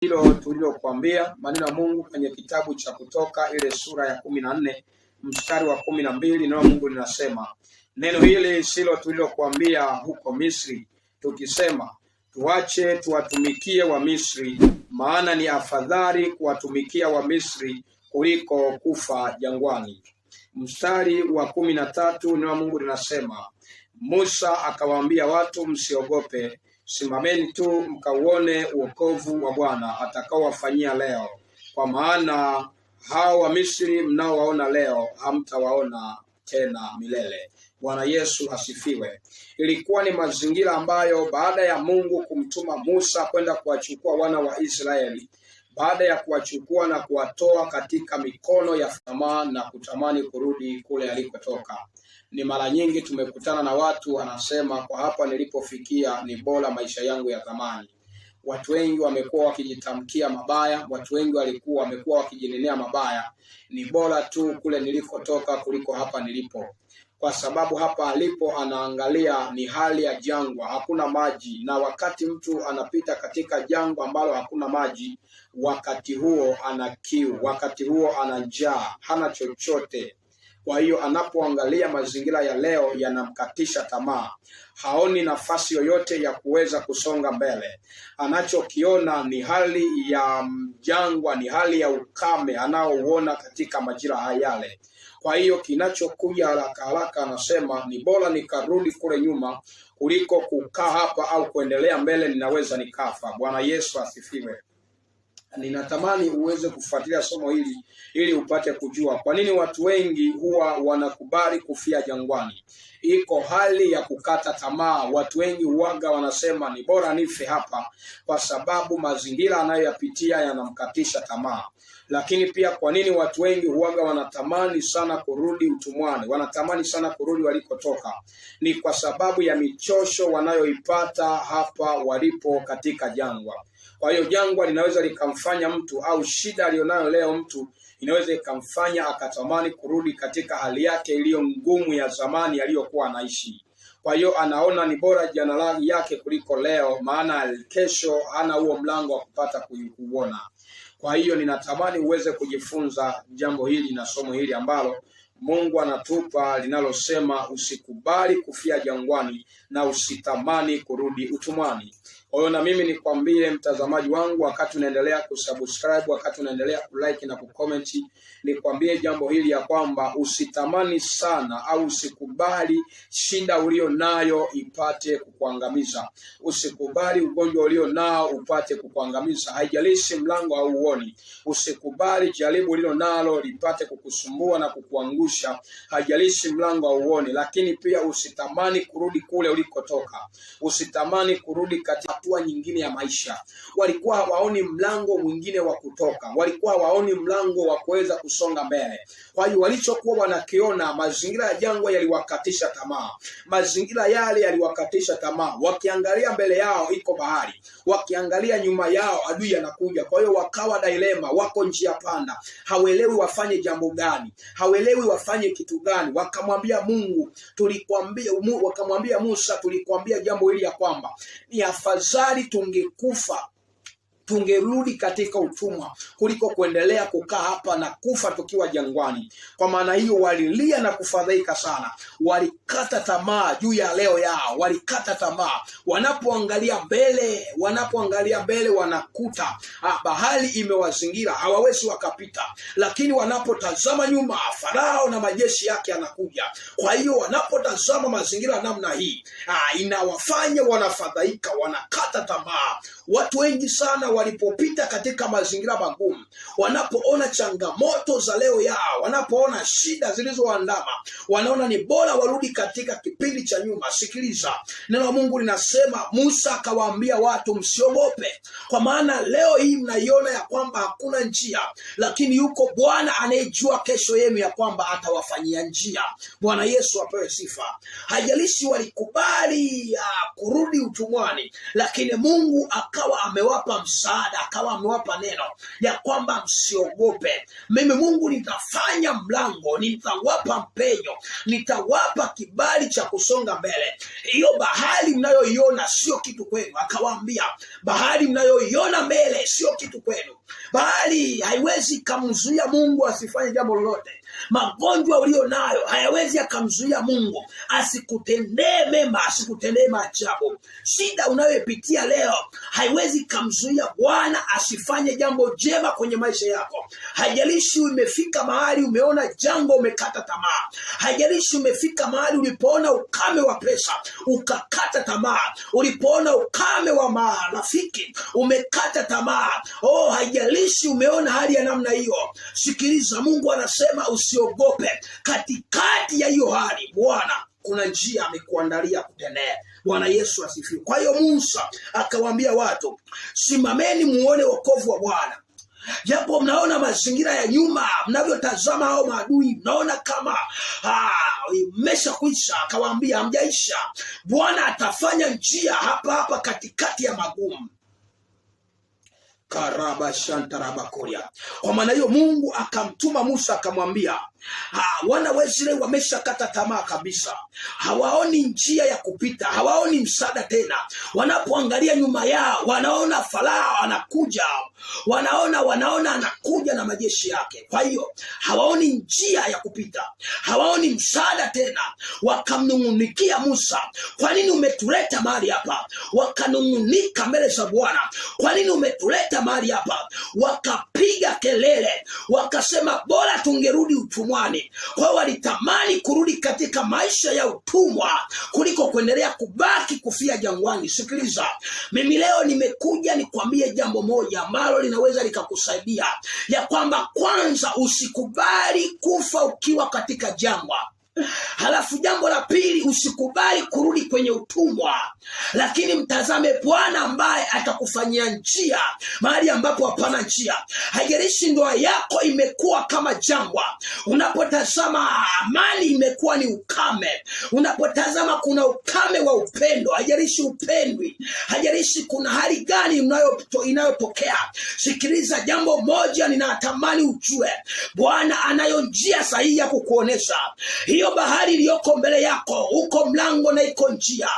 Hilo tulilokuambia maneno ya Mungu kwenye kitabu cha Kutoka ile sura ya 14 mstari wa 12, neno la Mungu linasema, neno hili silo tulilokuambia huko Misri, tukisema, tuache tuwatumikie wa Misri, maana ni afadhali kuwatumikia wa Misri kuliko kufa jangwani. Mstari wa 13, neno la Mungu linasema, Musa akawaambia watu, msiogope, simameni tu mkauone uokovu wa Bwana atakaowafanyia leo, kwa maana hao wa Misri mnaowaona leo hamtawaona tena milele. Bwana Yesu asifiwe. Ilikuwa ni mazingira ambayo baada ya Mungu kumtuma Musa kwenda kuwachukua wana wa Israeli, baada ya kuwachukua na kuwatoa katika mikono ya tamaa na kutamani kurudi kule alikotoka. Ni mara nyingi tumekutana na watu wanasema, kwa hapa nilipofikia ni bora maisha yangu ya zamani. Watu wengi wamekuwa wakijitamkia mabaya, watu wengi walikuwa wamekuwa wakijinenea mabaya, ni bora tu kule nilikotoka kuliko hapa nilipo, kwa sababu hapa alipo anaangalia ni hali ya jangwa, hakuna maji. Na wakati mtu anapita katika jangwa ambalo hakuna maji, wakati huo ana kiu, wakati huo ana njaa, hana chochote. Kwa hiyo anapoangalia mazingira ya leo yanamkatisha tamaa, haoni nafasi yoyote ya kuweza kusonga mbele. Anachokiona ni hali ya jangwa, ni hali ya ukame anaouona katika majira haya yale. Kwa hiyo kinachokuja haraka haraka anasema ni bora nikarudi kule nyuma kuliko kukaa hapa au kuendelea mbele, ninaweza nikafa. Bwana Yesu asifiwe. Ninatamani uweze kufuatilia somo hili ili upate kujua kwa nini watu wengi huwa wanakubali kufia jangwani. Iko hali ya kukata tamaa. Watu wengi huwaga wanasema ni bora nife hapa, kwa sababu mazingira anayoyapitia yanamkatisha tamaa. Lakini pia kwa nini watu wengi huwaga wanatamani sana kurudi utumwani, wanatamani sana kurudi walikotoka? Ni kwa sababu ya michosho wanayoipata hapa walipo katika jangwa. Kwa hiyo jangwa linaweza likamfanya mtu au shida aliyonayo leo mtu inaweza ikamfanya akatamani kurudi katika hali yake iliyo ngumu ya zamani aliyokuwa anaishi. Kwa hiyo anaona ni bora jana yake kuliko leo, maana kesho hana huo mlango wa kupata kuuona. Kwa hiyo ninatamani uweze kujifunza jambo hili na somo hili ambalo Mungu anatupa linalosema usikubali kufia jangwani na usitamani kurudi utumwani. Kwa hiyo na mimi nikwambie mtazamaji wangu, wakati unaendelea kusubscribe, wakati unaendelea kulike na kucomment, nikwambie jambo hili ya kwamba usitamani sana au usikubali shida ulio nayo ipate kukuangamiza. Usikubali ugonjwa ulio nao upate kukuangamiza, haijalishi mlango hauoni. Usikubali jaribu ulilo nalo lipate kukusumbua na kukuangusha, haijalishi mlango hauoni. Lakini pia usitamani kurudi kule ulikotoka, usitamani kurudi katika hatua nyingine ya maisha. Walikuwa hawaoni mlango mwingine wa kutoka, walikuwa hawaoni mlango wa kuweza kusonga mbele. Kwa hiyo walichokuwa wanakiona, mazingira ya jangwa yaliwakatisha tamaa, mazingira yale yaliwakatisha tamaa. Wakiangalia mbele yao iko bahari, wakiangalia nyuma yao adui anakuja. Kwa hiyo wakawa dilema, wako njia panda, hawaelewi wafanye jambo gani, hawaelewi wafanye kitu gani. Wakamwambia Mungu, tulikwambia, wakamwambia Musa, tulikwambia jambo hili ya kwamba ni afadhali tungekufa tungerudi katika utumwa kuliko kuendelea kukaa hapa na kufa tukiwa jangwani. Kwa maana hiyo, walilia na kufadhaika sana, walikata tamaa juu ya leo yao, walikata tamaa. Wanapoangalia mbele, wanapoangalia mbele wanakuta bahari imewazingira, hawawezi wakapita, lakini wanapotazama nyuma, Farao na majeshi yake anakuja. Kwa hiyo wanapotazama mazingira namna hii, inawafanya wanafadhaika, wanakata tamaa. Watu wengi sana walipopita katika mazingira magumu, wanapoona changamoto za leo yao, wanapoona shida zilizoandama, wanaona ni bora warudi katika kipindi cha nyuma. Sikiliza, neno la Mungu linasema, Musa akawaambia watu, msiogope, kwa maana leo hii mnaiona ya kwamba hakuna njia, lakini yuko Bwana anayejua kesho yenu ya kwamba atawafanyia njia. Bwana Yesu apewe sifa. Haijalishi walikubali kurudi utumwani, lakini Mungu aka akawa amewapa msaada, akawa amewapa neno ya kwamba msiogope, mimi Mungu nitafanya mlango, nitawapa mpenyo, nitawapa kibali cha kusonga mbele. Hiyo bahari mnayoiona sio kitu kwenu. Akawaambia bahari mnayoiona mbele sio kitu kwenu. Bahari haiwezi ikamzuia Mungu asifanye jambo lolote. Magonjwa ulio nayo hayawezi akamzuia Mungu asikutendee mema, asikutendee maajabu. Shida unayoipitia leo haiwezi ikamzuia Bwana asifanye jambo jema kwenye maisha yako. Haijalishi umefika mahali umeona jangwa, umekata tamaa. Haijalishi umefika mahali ulipoona ukame wa pesa ukakata tamaa, ulipoona ukame wa marafiki umekata tamaa. Oh, haijalishi umeona hali ya namna hiyo. Sikiliza, Mungu anasema usiogope. Katikati ya hiyo hali, Bwana kuna njia amekuandalia kutendea. Bwana Yesu asifiwe. Kwa hiyo Musa akawaambia watu, simameni muone wokovu wa Bwana. Japo mnaona mazingira ya nyuma, mnavyotazama hao maadui, mnaona kama imesha kuisha. Akawaambia hamjaisha, Bwana atafanya njia hapa hapa katikati ya magumu. Karaba shantaraba. Kwa maana hiyo Mungu akamtuma Musa akamwambia, wana wa Israeli wameshakata tamaa kabisa, hawaoni njia ya kupita, hawaoni msaada tena. Wanapoangalia nyuma yao wanaona Farao anakuja, wanaona anakuja na majeshi yake. Kwa hiyo hawaoni njia ya kupita, hawaoni msaada tena. Wakamnung'unikia Musa, kwa nini umetuleta mahali hapa? Wakanung'unika mbele za Bwana, kwa nini umetuleta mahali hapa? Wakapiga kelele, wakasema bora tungerudi utumwani. Kwa hiyo walitamani kurudi katika maisha ya utumwa kuliko kuendelea kubaki kufia jangwani. Sikiliza, mimi leo nimekuja nikwambie jambo moja ambalo linaweza likakusaidia, ya kwamba kwanza usikubali kufa ukiwa katika jangwa. Halafu jambo la pili, usikubali kurudi kwenye utumwa, lakini mtazame Bwana ambaye atakufanyia njia mahali ambapo hapana njia. Haijalishi ndoa yako imekuwa kama jangwa, unapotazama amani imekuwa ni ukame, unapotazama kuna ukame wa upendo, haijalishi upendwi, haijalishi kuna hali gani inayotokea. Sikiliza, jambo moja ninatamani ujue, Bwana anayo njia sahihi ya kukuonesha hiyo bahari iliyoko mbele yako, uko mlango na iko njia.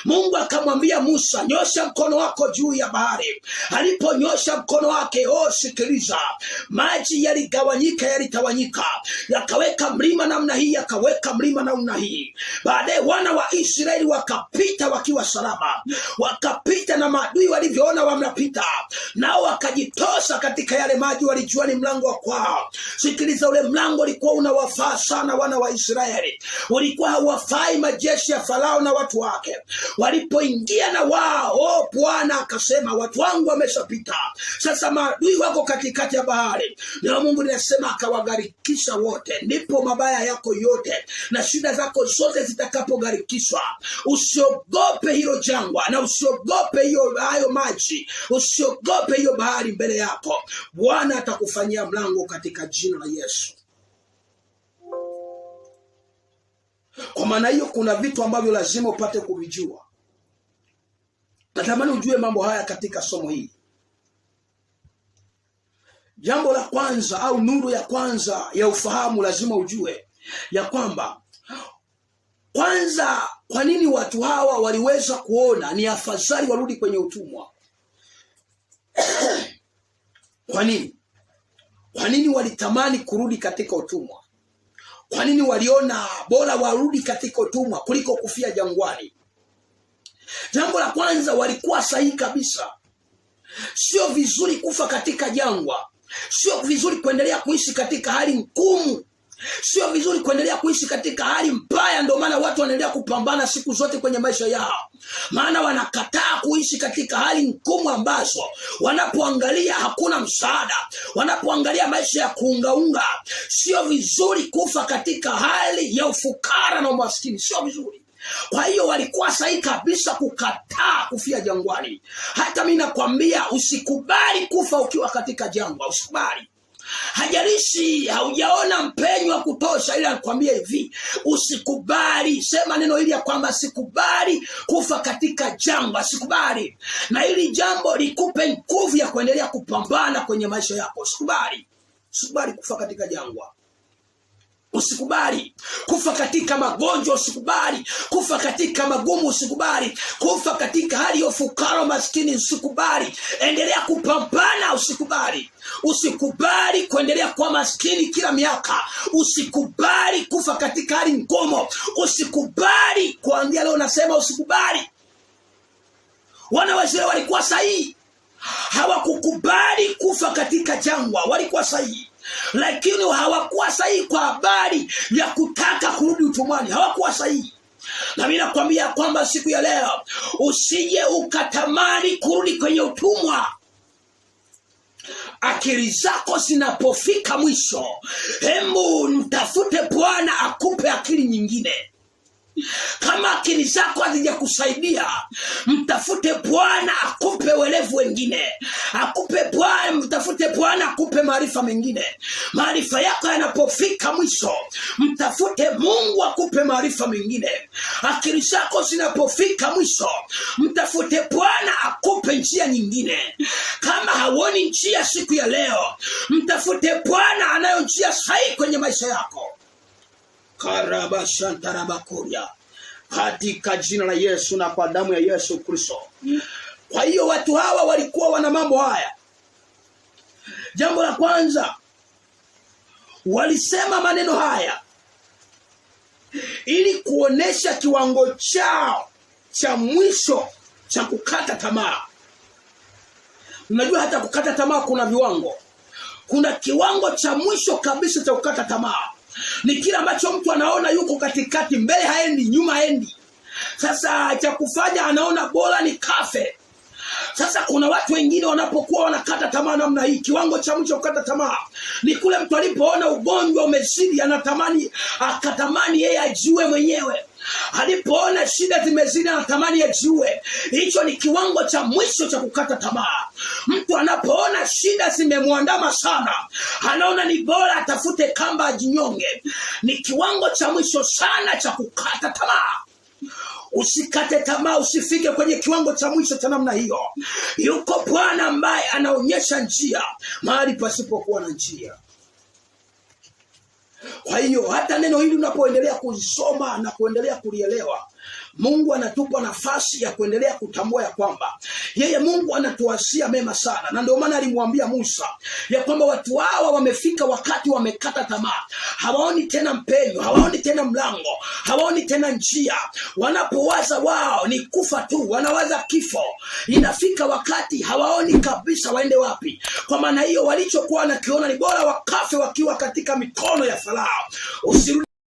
Mungu akamwambia Musa, nyosha mkono wako juu ya bahari. Aliponyosha mkono wake, oh, sikiliza, maji yaligawanyika, yalitawanyika, yakaweka mlima namna hii, yakaweka mlima namna hii. Baadaye wana wa Israeli wakapita wakiwa salama, wakapita na maadui walivyoona wanapita, nao wakajitosa katika yale maji, walijua ni mlango wa kwao. Sikiliza, ule mlango ulikuwa unawafaa sana wana wa Israeli, ulikuwa hauwafai majeshi ya Farao na watu wake. Walipoingia na wao, oh, Bwana akasema watu wangu wameshapita, sasa maadui wako katikati ya bahari. Na Mungu linasema akawagharikisha wote. Ndipo mabaya yako yote na shida zako zote zitakapogharikishwa, usiogope hilo jangwa na usiogope hiyo hayo maji, usiogope hiyo bahari mbele yako. Bwana atakufanyia mlango katika jina la Yesu. Kwa maana hiyo, kuna vitu ambavyo lazima upate kuvijua. Natamani ujue mambo haya katika somo hili. Jambo la kwanza au nuru ya kwanza ya ufahamu, lazima ujue ya kwamba kwanza, kwa nini watu hawa waliweza kuona ni afadhali warudi kwenye utumwa? Kwa nini? Kwa nini walitamani kurudi katika utumwa? Kwa nini waliona bora warudi katika utumwa kuliko kufia jangwani? Jambo la kwanza, walikuwa sahihi kabisa. Sio vizuri kufa katika jangwa, sio vizuri kuendelea kuishi katika hali ngumu, sio vizuri kuendelea kuishi katika hali mbaya. Ndio maana watu wanaendelea kupambana siku zote kwenye maisha yao, maana wanakataa kuishi katika hali ngumu ambazo wanapoangalia hakuna msaada, wanapoangalia maisha ya kuungaunga. Sio vizuri kufa katika hali ya ufukara na umaskini, sio vizuri. Kwa hiyo walikuwa sahihi kabisa kukataa kufia jangwani. Hata mi nakwambia usikubali kufa ukiwa katika jangwa, usikubali. Hajalishi haujaona mpenyo wa kutosha, ila nakwambia hivi, usikubali. Sema neno hili ya kwamba sikubali kufa katika jangwa, sikubali. Na hili jambo likupe nguvu ya kuendelea kupambana kwenye maisha yako. Sikubali, sikubali kufa katika jangwa. Usikubali kufa katika magonjwa, usikubali kufa katika magumu, usikubali kufa katika hali ya ufukara, maskini, usikubali. Endelea kupambana, usikubali. Usikubali kuendelea kuwa maskini kila miaka, usikubali kufa katika hali ngumu, usikubali. Kuanzia leo nasema usikubali. Wana wa Israeli walikuwa sahihi, hawakukubali kufa katika jangwa, walikuwa sahihi lakini hawakuwa sahihi kwa habari ya kutaka kurudi utumwani, hawakuwa sahihi. Na mimi nakwambia kwamba siku ya leo usije ukatamani kurudi kwenye utumwa. Akili zako zinapofika mwisho, hembu mtafute Bwana akupe akili nyingine. Kama akili zako hazijakusaidia, mtafute Bwana akupe uelevu wengine, akupe Bwana, mtafute Bwana akupe maarifa mengine. Maarifa yako yanapofika mwisho, mtafute Mungu akupe maarifa mengine. Akili zako zinapofika mwisho, mtafute Bwana akupe njia nyingine. Kama hauoni njia siku ya leo, mtafute Bwana anayo njia sahihi kwenye maisha yako. Karabashantarabakoria, katika jina la Yesu na kwa damu ya Yesu Kristo. Kwa hiyo watu hawa walikuwa wana mambo haya. Jambo la kwanza, walisema maneno haya ili kuonesha kiwango chao cha mwisho cha kukata tamaa. Unajua hata kukata tamaa kuna viwango. Kuna kiwango cha mwisho kabisa cha kukata tamaa ni kile ambacho mtu anaona yuko katikati, mbele haendi, nyuma haendi. Sasa cha kufanya anaona bora ni kafe. Sasa kuna watu wengine wanapokuwa wanakata tamaa namna hii, kiwango cha mwisho kukata tamaa ni kule mtu alipoona ugonjwa umezidi, anatamani akatamani yeye ajiue mwenyewe. Alipoona shida zimezidi, anatamani ajiue. Hicho ni kiwango cha mwisho cha kukata tamaa. Mtu anapoona shida zimemwandama sana, anaona ni bora atafute kamba ajinyonge. Ni kiwango cha mwisho sana cha kukata tamaa. Usikate tamaa, usifike kwenye kiwango cha mwisho cha namna hiyo. Yuko Bwana ambaye anaonyesha njia mahali pasipokuwa na njia. Kwa hiyo hata neno hili unapoendelea kulisoma na kuendelea kulielewa, Mungu anatupa nafasi ya kuendelea kutambua ya kwamba yeye Mungu anatuasia mema sana, na ndio maana alimwambia Musa ya kwamba watu hawa wamefika wakati wamekata tamaa, hawaoni tena mpenyo, hawaoni tena mlango, hawaoni tena njia. Wanapowaza wao ni kufa tu, wanawaza kifo. Inafika wakati hawaoni kabisa waende wapi. Kwa maana hiyo, walichokuwa wanakiona ni bora wakafe wakiwa katika mikono ya Farao. Usirudi